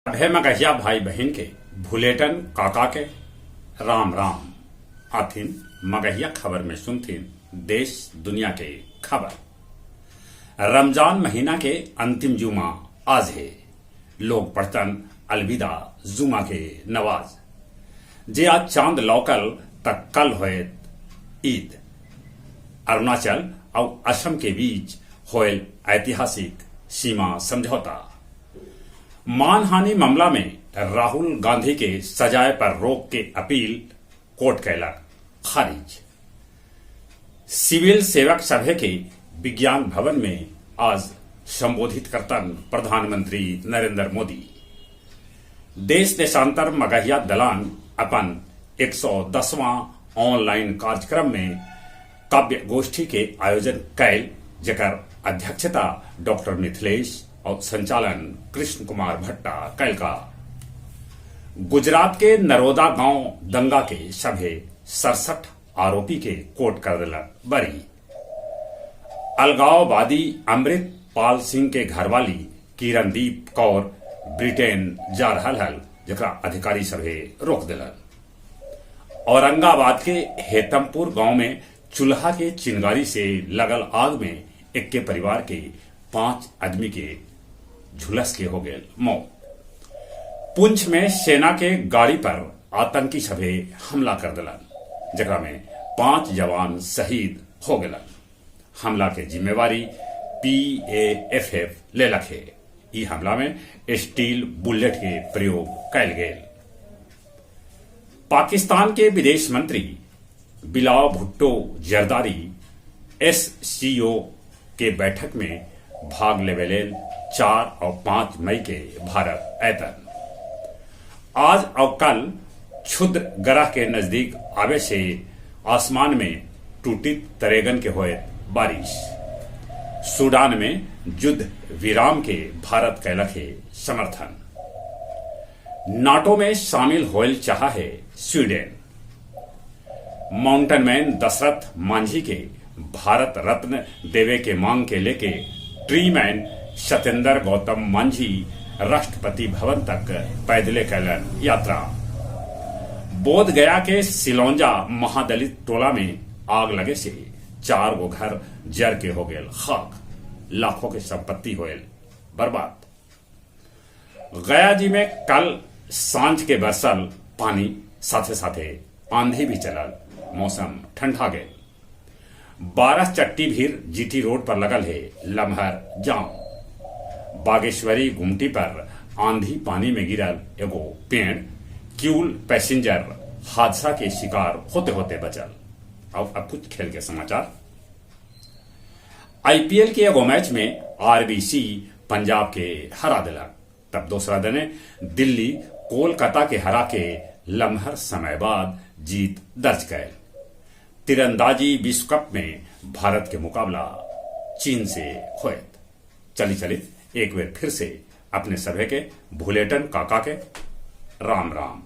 सभे मगहिया भाई बहिन के भुलेटन काका के राम राम। आथिन मगहिया खबर में सुनथिन देश दुनिया के खबर। रमजान महीना के अंतिम जुमा आज हे। लोग पढ़तन अलविदा जुमा के नवाज। जे आज चांद लौकल त कल होयत ईद। अरुणाचल और असम के बीच होयल ऐतिहासिक सीमा समझौता। मानहानि मामला में राहुल गांधी के सजाए पर रोक के अपील कोर्ट कैलक खारिज। सिविल सेवक सभे के विज्ञान भवन में आज संबोधित करतन प्रधानमंत्री नरेंद्र मोदी। देश देशांतर मगहिया दलान अपन 110वां ऑनलाइन कार्यक्रम में काव्य गोष्ठी के आयोजन कैल, जेकर अध्यक्षता डॉक्टर मिथिलेश और संचालन कृष्ण कुमार भट्टा कैलका। गुजरात के नरोदा गांव दंगा के सभे 67 आरोपी के कोर्ट कर दिलक बरी। अलगाववादी अमृत पाल सिंह के घरवाली किरणदीप कौर ब्रिटेन जा रहल हल, जकरा अधिकारी सभे रोक दिलन। औरंगाबाद के हेतमपुर गांव में चूल्हा के चिंगारी से लगल आग में एक्के परिवार के 5 आदमी के झुलस के हो गए मौत। पुंछ में सेना के गाड़ी पर आतंकी सभे हमला कर दिलन, जकरा में 5 जवान शहीद हो गलन। हमला के जिम्मेवारी PAFF लेलक हे। ई हमला में स्टील बुलेट के प्रयोग कैल गेल। पाकिस्तान के विदेश मंत्री बिलावल भुट्टो जरदारी SCO के बैठक में भाग लेवे लेल 4 और 5 मई के भारत ऐतन। आज और कल क्षुद्र ग्रह के नजदीक आवे से आसमान में टूटी तरेगन के होए बारिश। सूडान में युद्ध विराम के भारत कैलक है समर्थन। नाटो में शामिल होयल चाहा है Sweden. Mountain man Dashrath Manjhi के भारत रत्न देवे के मांग के लेके ट्री मैन सत्येंद्र गौतम मांझी राष्ट्रपति भवन तक पैदले कैलन यात्रा। बोध गया के सिलौंजा महादलित टोला में आग लगे से 4 गो घर जर के हो गए खाक, लाखों के संपत्ति होयल बर्बाद। गया जी में कल सांझ के बरसल पानी, साथे साथे आंधी भी चलल, मौसम ठंडा गए। 12 चट्टी भीर जीटी रोड पर लगल है लम्हर जाम। बागेश्वरी गुमटी पर आंधी पानी में गिरल एगो पेड़, क्यूल पैसेंजर हादसा के शिकार होते होते बचल। अब कुछ खेल के समाचार। आईपीएल के एगो मैच में आरबीसी पंजाब के हरा दिलक, तब दूसरा दिन दिल्ली कोलकाता के हरा के लम्हर समय बाद जीत दर्ज कैल। तीरंदाजी विश्व कप में भारत के मुकाबला चीन से होयत। चली चली एक बार फिर से अपने सभे के भुलेटन काका के राम राम।